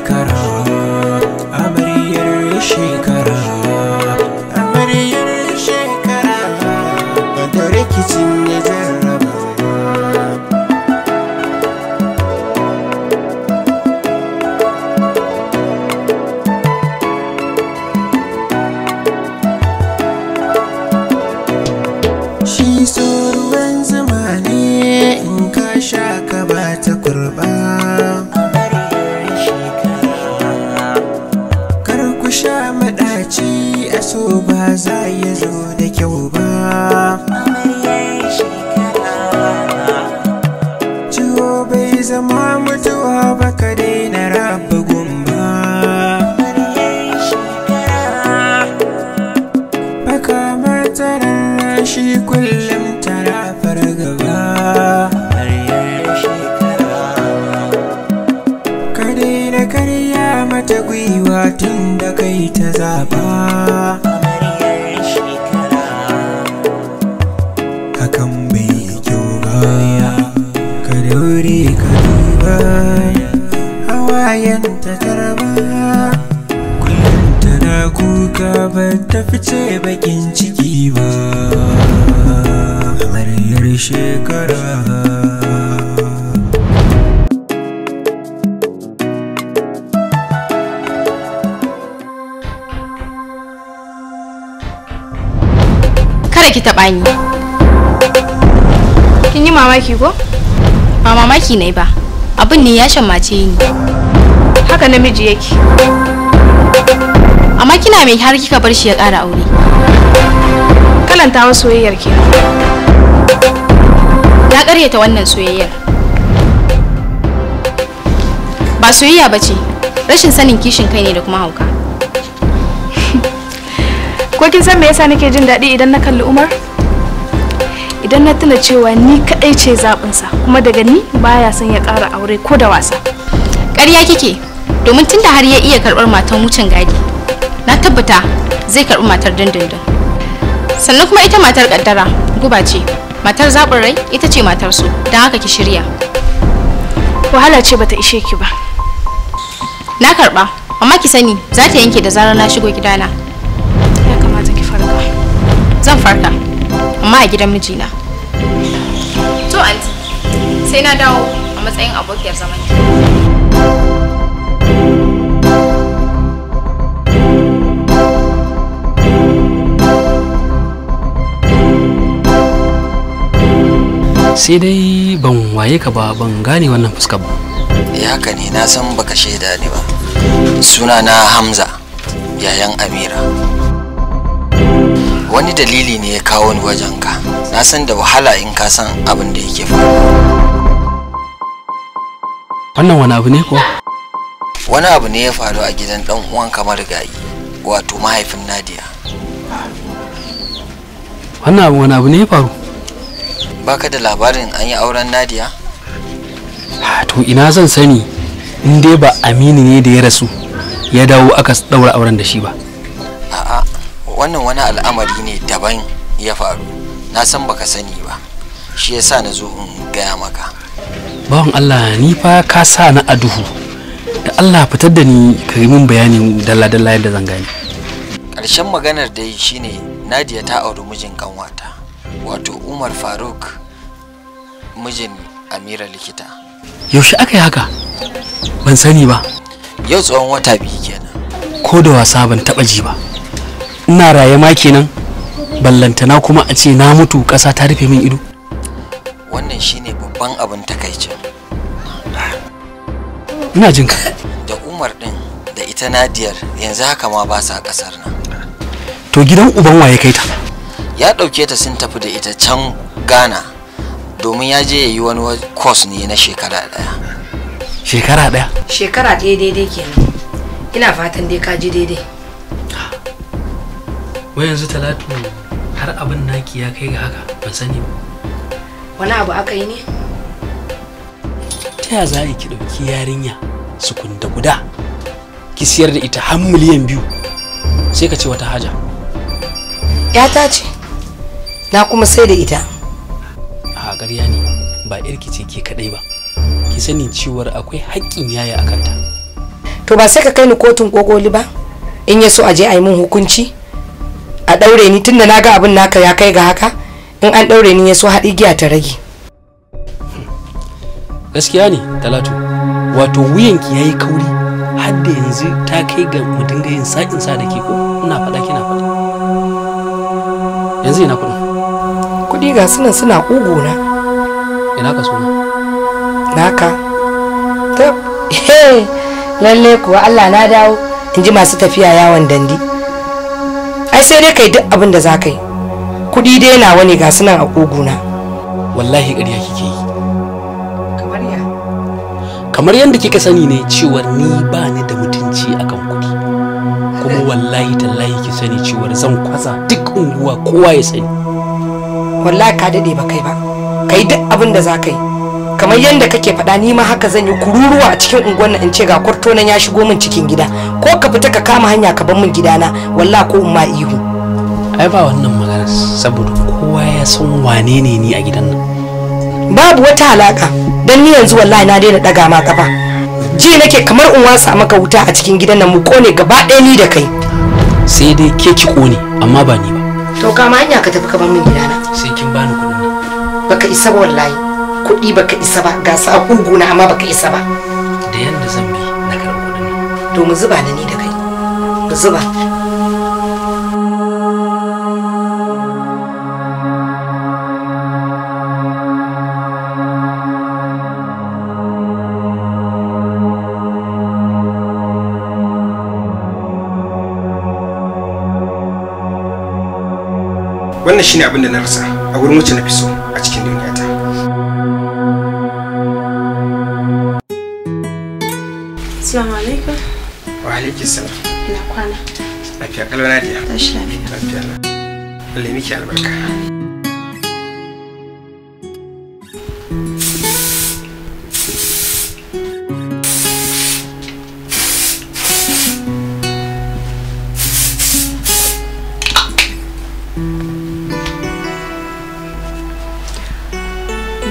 shekara, amaryar shekara, amaryar shekara, da rikicin ya jarraba. Shi so ruwan zuma ne in ka sha ka ba ta kurba. Kar ku sha maɗaci a so ba za ya zo da kyau ba. Ciwo bai zama mutuwa ba ka daina raba gumba. Baka mata rarrashi kullum tana fargaba. Ka daina karya mata gwiwa tun da kai ta zaba. Hakan bai yi kyau ba, ka daure ka duba hawayen ta tarba. Kullum tana kuka ba ta fice bakin ciki ba. Amaryar shekara. Kada ki taɓa ni. Kin yi mamaki ko? Ba mamaki ne ba. Abin ne ya shammace ni. Haka namiji yake. Amma kina mai har kika bar shi ya ƙara aure. Kalanta wa soyayyar ke. Ya ƙaryata wannan soyayyar. Ba soyayya ba ce. Rashin sanin kishin kai ne da kuma hauka. Ko kin san me yasa nake jin daɗi idan na kalli Umar? Idan na tuna cewa ni kaɗai ce zaɓinsa kuma daga ni baya son ya ƙara aure ko da wasa. Ƙarya kike, domin tunda har ya iya karɓar matan wucin gadi, na tabbata zai karɓi matar dindindin. Sannan kuma ita matar ƙaddara guba ce, matar zaɓin rai ita ce matar so, don haka ki shirya. Wahala ce bata ishe ki ba. Na karɓa, amma ki sani za ta yanke da zarar na shigo gidana. Ya kamata ki farka. Zan farka, amma a gidan mijina. To anti, sai na dawo a matsayin abokiyar zaman ki. Sai dai ban waye ka ba, ban gane wannan fuskar ba. Eh haka ne, na san baka shaida ni ba. Suna na Hamza, yayan Amira. Wani dalili ne ya kawo ni wajenka. Na san da wahala in ka san abin da yake faruwa. Wannan wani abu ne kuwa? Wani abu ne ya faru a gidan dan uwanka marigayi, wato mahaifin Nadia. Wannan abu wani abu ne ya faru? Baka da labarin an yi auren Nadia? To ina zan sani in dai ba Aminu ne da ya rasu ya dawo aka daura auren da shi ba. A'a, wannan wani al'amari ne daban ya faru. Na san baka sani ba, shi yasa na zo in gaya maka. Bawan Allah, ni fa ka sa na a duhu. Da Allah fitar da ni ka yi min bayani dalla-dalla yadda zan gane. Ƙarshen maganar dai shine Nadia ta auri mijin kanwata, wato Umar Faruk, mijin Amira likita. Yaushe aka yi haka? Ban sani ba. Yau tsawon wata 2 kenan. Ko da wasa ban taɓa ji ba. Ina raye ma kenan, ballantana kuma a ce na mutu ƙasa ta rufe min ido. Wannan shine babban abin takaicin. Ina jin ka. Da Umar din da ita Nadiyar yanzu haka ma ba sa ƙasar nan. To gidan uban waye kai ta? Ya ɗauke ta sun tafi da ita can Ghana domin ya je ya yi wani course ne na shekara 1. Shekara 1? Shekara 1 daidai kenan. Ina fatan dai ka ji daidai. Wai yanzu Talatu har abin naki ya kai ga haka ban sani ba. Wani abu aka yi ne? Ta ya za ki ɗauki yarinya sukunda guda ki siyar da ita har miliyan 2 sai ka ce wata haja? Yata ce, na kuma sai da ita. A ƙarya ne, ba irki ce ke kaɗai ba. Ki sani cewar akwai haƙƙin yaya a kanta. To ba sai ka kai ni kotun kokoli ba? In ya so a je a yi min hukunci, a ɗaure ni tunda na ga abin naka ya kai ga haka, in an ɗaure ni ya so haɗi giya ta rage. Gaskiya ne Talatu, wato wuyanki ya yi kauri har da yanzu ta kai ga mu dinga yin sa'in sa da ke ko ina faɗa kina faɗa. Yanzu ina kuɗin? Kuɗi ga sunan suna ƙuguna. Ina ka suna? Naka. Ta lalle kuwa Allah na dawo in ji masu tafiya yawon dandi. Ai sai dai kai duk abin da za ka yi. Kuɗi dai nawa ne ga sunan a ƙuguna. Wallahi ƙarya kike yi. Kamar ya? Kamar yadda kika sani ne cewar ni ba ni da mutunci akan kuɗi. Kuma wallahi tallahi ki sani cewar zan kwasa duk unguwa kowa ya sani. Wallahi ka daɗe ba kai ba. Kai duk abin da za ka yi. Kamar yadda kake faɗa ni ma haka zan yi kururuwa a cikin unguwar nan in ce ga kwarto nan ya shigo min cikin gida. Ko ka fita ka kama hanya ka bar min gidana wallahi ko in ma ihu. Ai ba wannan magana saboda kowa ya san wane ne ni a gidan nan. Babu wata alaka dan ni yanzu wallahi na daina daga ma kafa. Ji nake kamar in wasa maka wuta a cikin gidan nan mu kone gaba ɗaya ni da kai. Sai dai ke ki kone amma ba ni ba. To kama hanya ka tafi ka bar min gidana. Sai kin bani kuɗin nan. Baka isa ba wallahi. Kuɗi baka isa ba ga sa kuguna amma baka isa ba. Da yanda zan bi na karɓi kuɗin nan. To mu zuba da ni da kai. Mu zuba. Wannan shine abin da na rasa a wurin wacce na fi so a cikin duniyata. Assalamu alaikum. Wa alaikum salam. Ina kwana. Lafiya kalau Nadiya. Tashi lafiya. Lafiya lau. Allah ya miki albarka.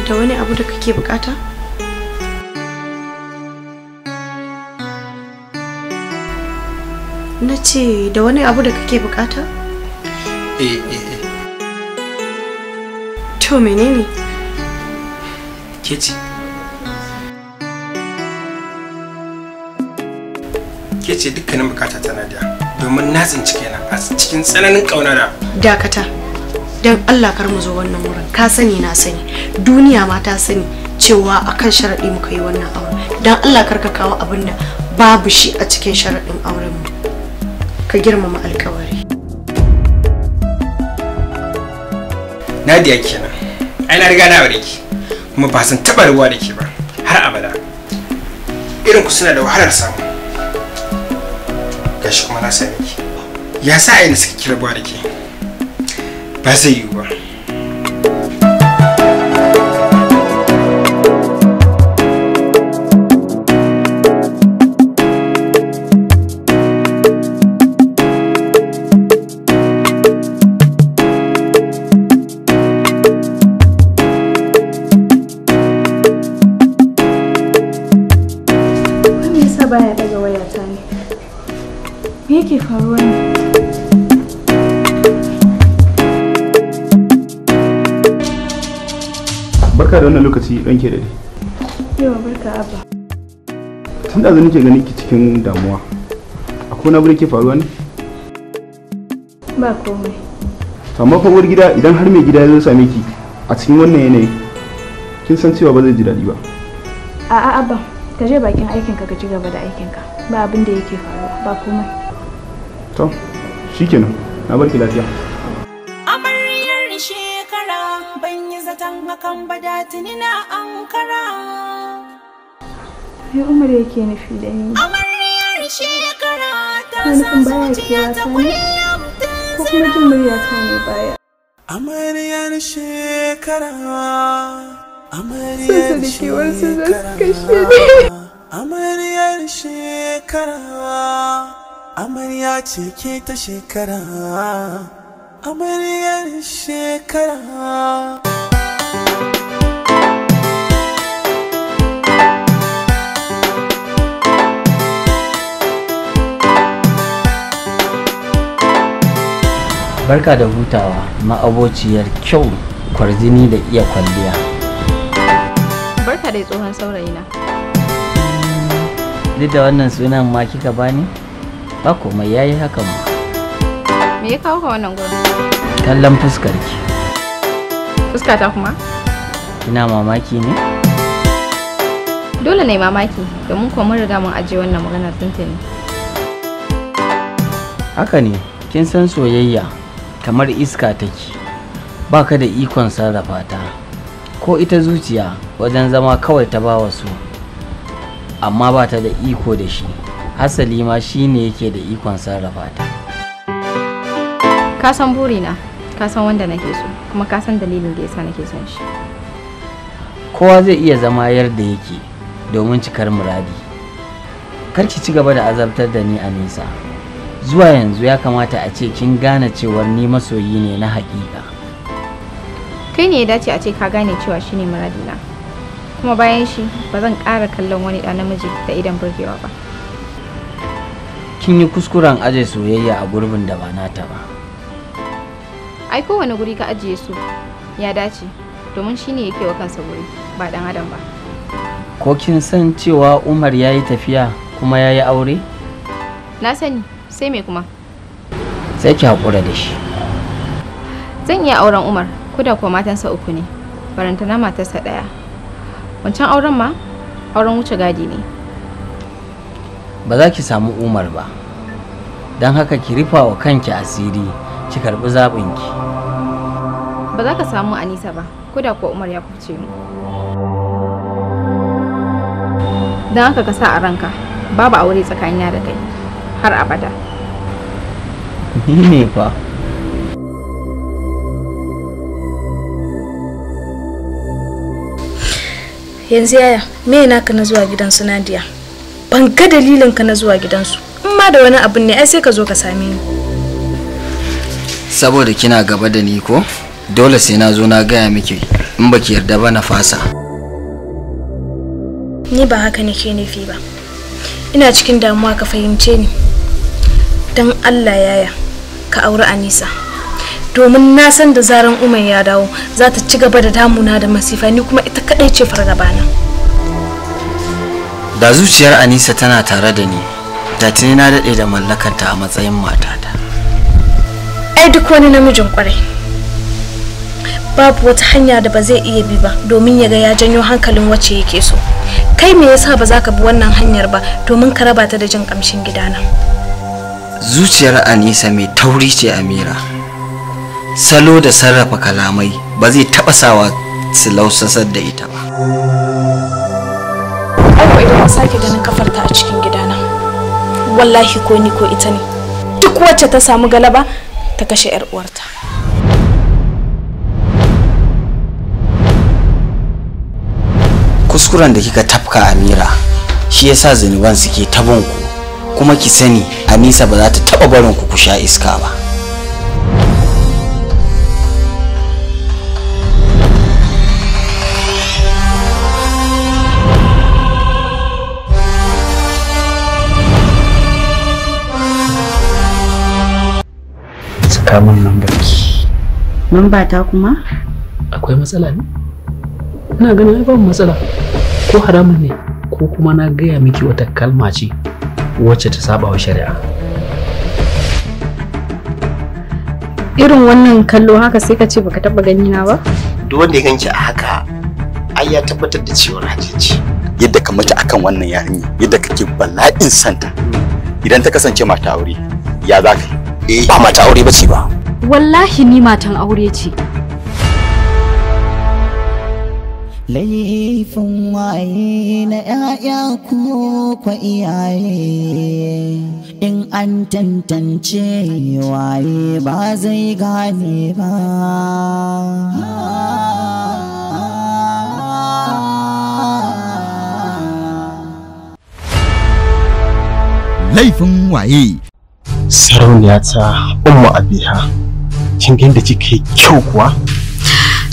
Da wani abu da kake bukata? Na ce da wani abu da kake bukata? Eh eh eh. To menene? Ke ce. Ke ce dukkanin bukata ta Nadiya domin na tsinci kaina a cikin tsananin kauna da. Dakata. Don Allah kar mu zo wannan wurin. Ka sani na sani. Duniya ma ta sani cewa akan sharaɗi muka yi wannan auren. Don Allah kar ka kawo abin da babu shi a cikin sharaɗin auren mu. Ka girmama alkawari. Nadiya kenan. Ai na riga na aure ki. Kuma ba san taɓa ruwa da ke ba har abada. Irin ku suna da wahalar samu. Gashi kuma na same ki. Ya sa ai na saki rabuwa da ke? Ba zai yiwu ba. Wai me yasa baya daga wayata ne? Me yake faruwa ne? Barka da wannan lokaci ranke dade. Yawa barka Abba. Tun da nake ganin ki cikin damuwa. Akwai wani abu da ke faruwa ne? Ba komai. To amma fa uwar gida idan har mai gida ya zo same ki a cikin wannan yanayi kin san cewa ba zai ji daɗi ba. A'a Abba, ka je bakin aikinka ka ci gaba da aikinka. Ba abin da yake faruwa, ba komai. To shikenan, na barki lafiya. Amaryar shekara ban yi zaton hakan ba da tuni na ankara. Me Umar yake nufi da ni? Amaryar shekara ta Na nufin sa baya zuciya kewa ta ta ne? kullum Ko kuma jin muryata ne baya? Amaryar shekara. Sansa da kewarsa za su kashe ni. Amaryar shekara. Amarya ce ke ta shekara. Amaryar shekara. Barka da hutawa, ma'abociyar kyau, kwarjini da iya kwalliya. Barka dai tsohon saurayina. Duk da wannan sunan ma kika bani? Ba komai, yayi hakan ma. Me ya kawo ka wannan gurin? Kallon fuskarki. Fuskata kuma? Kina mamaki ne? Dole ne mamaki, domin kuwa mun riga mun ajiye wannan maganar tuntuni. Haka ne, kin san soyayya kamar iska take, baka da ikon sarrafa ta. Ko ita zuciya wajen zama kawai ta ba wasu, amma ba ta da iko da shi. Hasali ma shi ne yake da ikon sarrafa ta. Ka san burina, ka san wanda nake so, kuma ka san dalilin da yasa nake son shi. Kowa zai iya zama yarda yake domin cikar muradi. Kar ki ci gaba da azabtar da ni a nesa. Zuwa yanzu ya kamata a ce kin gane cewar ni masoyi ne na haƙiƙa. Kai ne ya dace a ce ka gane cewa shine muradina. Kuma bayan shi ba zan ƙara kallon wani ɗa namiji da idon burgewa ba. Kin yi kuskuren aje soyayya a gurbin da ba nata ba. Ai kowane guri ka ajiye su ya dace, domin shine yake wa kansa guri ba ɗan adam ba. Ko kin san cewa Umar ya yi tafiya kuma ya yi aure? Na sani, sai me kuma? Sai ki haƙura da shi. Zan iya auren Umar, ko da kuwa matansa uku ne, barantana matarsa ɗaya. Wancan auren ma, auren wuce gadi ne. Ba za ki samu Umar ba, don haka ki rufa wa kanki asiri, ki karɓi zaɓinki. Ba za ka samu Anisa ba, ko da kuwa Umar ya kubce mu. Don haka ka sa a ranka, babu aure tsakanina da kai, har abada. Ni ne fa. Yanzu yaya, me naka na zuwa gidansu Nadiya? Ban ga dalilin ka na zuwa gidansu. In ma da wani abun ne ai sai ka zo ka same ni. Saboda kina gaba da ni ko? Dole sai na zo na gaya miki, in baki yarda ba na fasa. Ni ba haka nake nufi ba. Ina cikin damuwa, ka fahimce ni. Dan Allah yaya, ka auri Anisa. Domin na san da zaran Umar ya dawo za ta ci gaba da damuna da masifa, ni kuma ita kadai ce fargabana. Da zuciyar Anisa tana tare da ni, da tuni na daɗe da mallakarta a matsayin matata. Ai duk wani namijin kwarai babu wata hanya da ba zai iya bi ba domin ya ga ya janyo hankalin wacce yake so. Kai me yasa ba za ka bi wannan hanyar ba domin ka raba ta da jin kamshin gidana? Zuciyar Anisa mai tauri ce Amira. Salo da sarrafa kalamai ba zai taɓa sawa su lausasar da ita ba. Ai idan na sake ganin kafarta a cikin gidana, wallahi ko ni ko ita ne, duk wacce ta samu galaba ta kashe 'yar uwarta. Kuskuren da kika tafka Amira, shi yasa zunuban suke tabon ku, kuma ki sani Anisa ba za ta taɓa barin ku ku sha iska ba. Saka min lambar ki. Lamba ta kuma? Akwai matsala ne? Ina ganin ai babu matsala. Ko haramun ne ko kuma na gaya miki wata kalma ce wacce ta saba wa shari'a. Irin wannan kallo haka sai ka ce baka taba gani na ba? Duk wanda ya ganki a haka ai ya tabbatar da cewa Hajiya ce. Yadda ka mutu akan wannan yarinya, yadda kake bala'in santa. Idan ta kasance mata aure, ya za ka yi? Ba mata aure bace ba. Wallahi ni matan aure ce. Laifin waye na ‘ya'ya ko kwa iyaye, in an tantance waye ba zai gane ba. Laifin waye. Sarauniya ta Ummu Abiha, kin ga yadda kika yi kyau kuwa?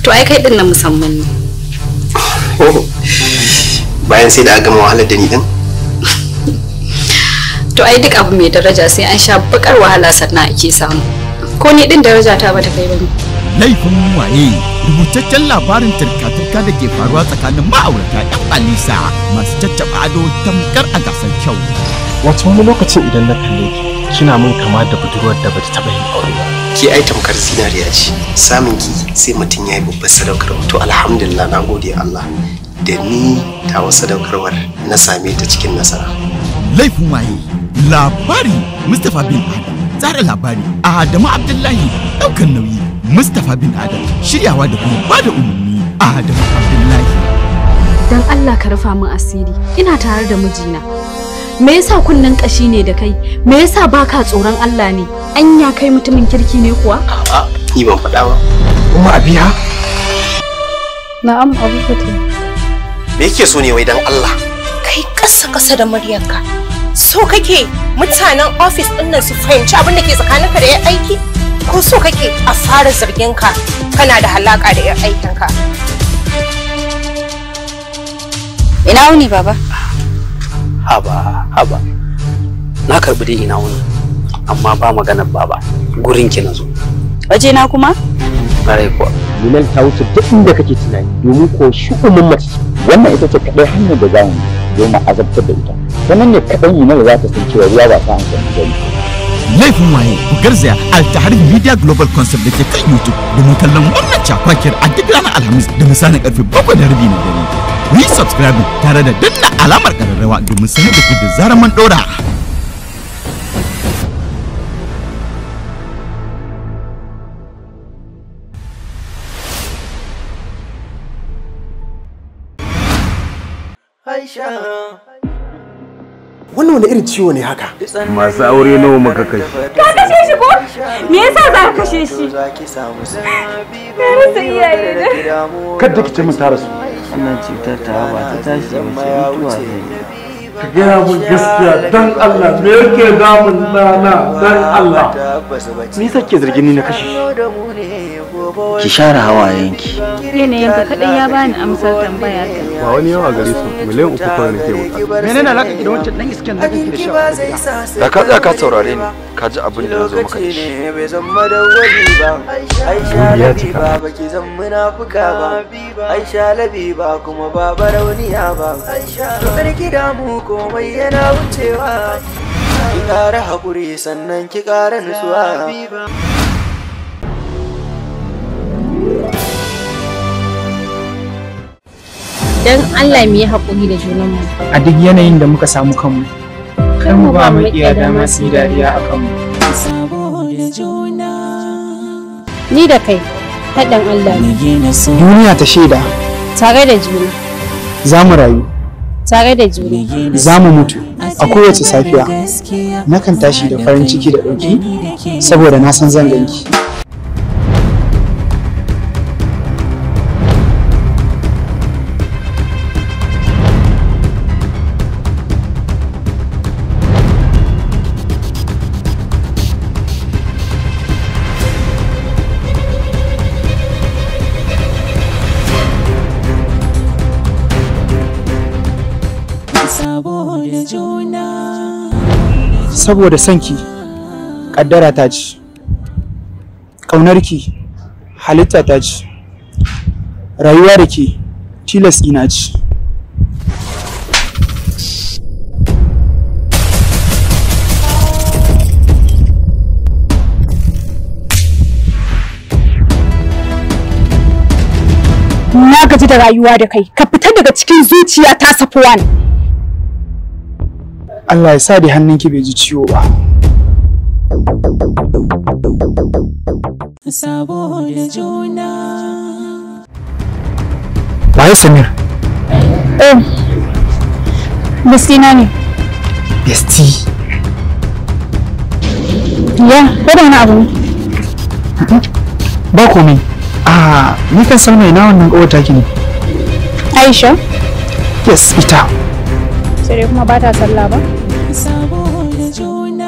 To ai kai din na musamman ne. Bayan sai da aka gama wahalar da ni din. To ai duk abu mai daraja sai an sha bakar wahala sannan ake samu. Ko ni din daraja ta bata kai bane. Laifin waye rubutaccen labarin turka-turka da ke faruwa tsakanin ma'aurata 'yan Alisa masu caccaba ado tamkar a gasar kyau. Wato wani lokacin idan na kalle ki kina mun kama da budurwar da bata taɓa yin aure ba. Ki ai tamkar zinariya ce, samun ki sai mutum ya yi babbar sadaukarwa. To alhamdulillah na gode Allah da ni tawa sadaukarwar na same ta cikin nasara. Laifin waye labari Mustapha bin Adam, tsara labari Adamu Abdullahi, ɗaukar nauyi Mustapha bin Adam, shiryawa da kuma bada umarni Adamu Abdullahi. Dan Allah ka rufa min asiri, ina tare da mijina. Me yasa kunnen kashi ne da kai? Me yasa baka tsoron Allah ne? Anya kai mutumin kirki ne kuwa? A'a, ni ban faɗa ba. Umma Abiha? Na'am, Abu Fatih. Me yake so ne wai dan Allah? Kai kasa kasa da muryarka. So kake mutanen office ɗin nan su fahimci abin da ke tsakaninka da 'yan aiki? Ko so kake a fara zargin ka kana da halaka da 'yan aikinka? Ina wuni baba? Haba, haba. Na karbi dai ina wuni, amma ba maganar baba. Gurin ki nazo. Waje na kuma? Ƙwarai kuwa. Minal ta wuce duk inda kake tunani domin ko shu'umin mace. Wannan ita ce kaɗai hanyar da za mu zo mu azabtar da ita. Sannan ne kaɗan Minal za ta san cewa ruwa ba sa an san gani. Laifin waye ku garzaya Altahari Media Global Concept da ke kan YouTube domin kallon wannan cakwakiyar a duk ranar Alhamis da misalin karfe 7:30 na dare. Ku yi subscribe tare da danna alamar ƙararrawa domin sanar da ku da zarar mun ɗora. Wannan wani irin ciwo ne haka? Masu aure nawa muka kashe? Ka kashe shi ko? Me yasa za ka kashe shi? Na rasa iyaye na. Kadda ki ce mun tara su. Wannan cutar ta ba ta tashi ba ce mutuwa zai yi. Ka gaya mun gaskiya dan Allah me yake damun nana dan Allah. Me yasa ke zargin ni na kashe shi? Ki share hawayenki. Yanayin ka kaɗai ya bani amsar tambaya ta. Ba wani yawa gare su miliyan 3 kawai nake bukata. Menene alaka ki da wancan dan iskan da kake da shi? Da ka tsaya ka saurare ni, ka ji abin da na zo maka da shi. Ya cika. Aisha labiba kuma ba barauniya ba. To karki damu komai yana wucewa. Ki ƙara haƙuri sannan ki ƙara nutsuwa. Dan Allah mu yi haƙuri da junanmu. A duk yanayin da muka samu kanmu, kar mu ba maƙiya dama su yi dariya a kanmu. Ni da kai, haɗin Allah ne. Duniya ta shaida. Tare da juna. Za mu rayu. Tare da juna. Za mu mutu. A kowace safiya, nakan tashi da farin ciki da ɗauki saboda na san zan ganki. Saboda sanki kaddara ta ce, ƙaunarki halitta ta ce, rayuwa da ke tilas ina ce. Na gaji da rayuwa da kai, ka fita daga cikin zuciya ta Safwan. Allah ya sa da hannunki bai ji ciwo ba. Sabo da juna. Waye Samir? Oh, bestina ne. Bestie. Ya, ko da wani abu ne? Ba komai. Ah, ni kan san mai na wannan kawar taki ne. Aisha? Yes, ita. Sai dai kuma ba ta sallah ba. Sabo da juna.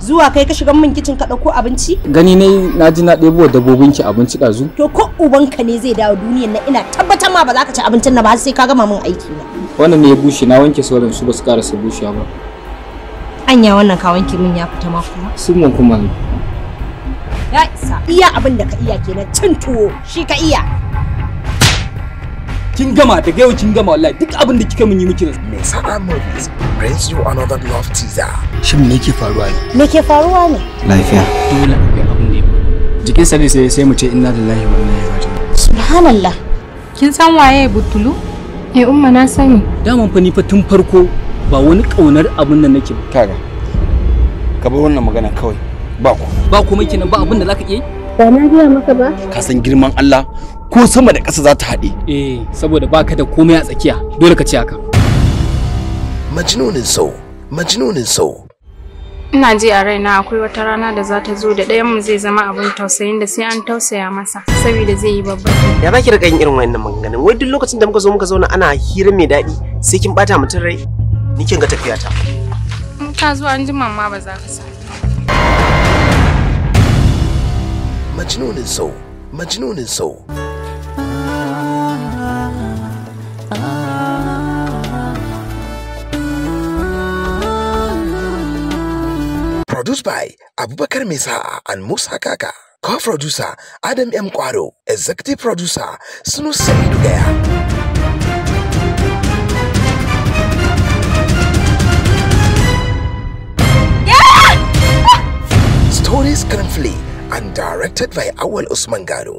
Zuwa kai ka shiga min kicin ka ɗauko abinci? Gani ne na ji na ɗebo wa dabbobinki abinci ɗazu. To ko ubanka ne zai dawo duniyan nan ina tabbatar ma ba za ka ci abincin nan ba har sai ka gama min aiki na. Wannan ne ya bushe, na wanke sauran su ba su karasa bushewa ba. Anya wannan ka wanke min ya fita ma kuma. Sun mun kuma. Ya isa. Iya abin da ka iya kenan cin tuwo shi ka iya. Kin gama daga yau, kin gama wallahi, duk abin da kika mun yi miki. Mesara Movies brings you another love teaser. Shin me yake faruwa ne? Me ke faruwa ne? Lafiya. Dole akwai abin da ya faru. Jikin sa ne sai mu ce inna lillahi wa inna ilaihi raji'un. Subhanallah. Kin san waye Butulu? Eh umma na sani. Daman fa ni fa tun farko ba wani kaunar abin nan nake ba. Kaga. Ka bar wannan magana kawai. Ba ku. Ba komai kenan, ba abin da zaka iya yi? Ba na gaya maka ba. Ka san girman Allah ko sama da ƙasa za ta haɗe. Eh, saboda baka da komai a tsakiya, dole ka ci haka. Majnunin So, Majnunin So. Ina ji a raina akwai wata rana da za ta zo da ɗayan mu zai zama abin tausayin da sai an tausaya masa saboda zai yi babban. Ya za ki riƙa yin irin wannan maganganun? Wai duk lokacin da muka zo muka zauna ana hira mai daɗi sai kin ɓata mutum rai. Ni kin ga tafiyata. In ka zo an jima ma ba za ka sa. Majnunin So, Majnunin So. Produced by Abubakar Mesa and Musa Kaka. Co-producer Adam M. Kwaro. Executive producer Sunu Saidu Gaya. Story, screenplay and directed by Awal Usman Gado.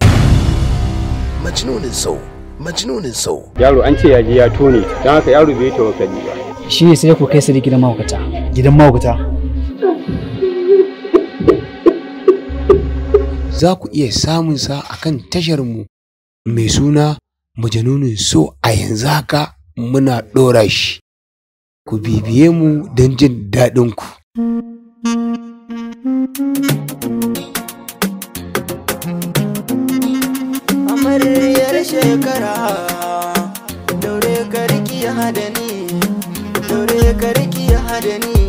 Majnunin So, Majnunin So. Yaro an ce ya je ya tone, don haka yaro bai tawakkali ba. Shi ne sai ku kai su gidan mahaukata. Gidan mahaukata? Za ku iya samun sa a kan tasharmu mai suna Majanunin So, a yanzu haka muna ɗora shi. Ku bibiye mu don jin daɗin ku. Amaryar shekara, daure karki hada ni, daure karki hada ni.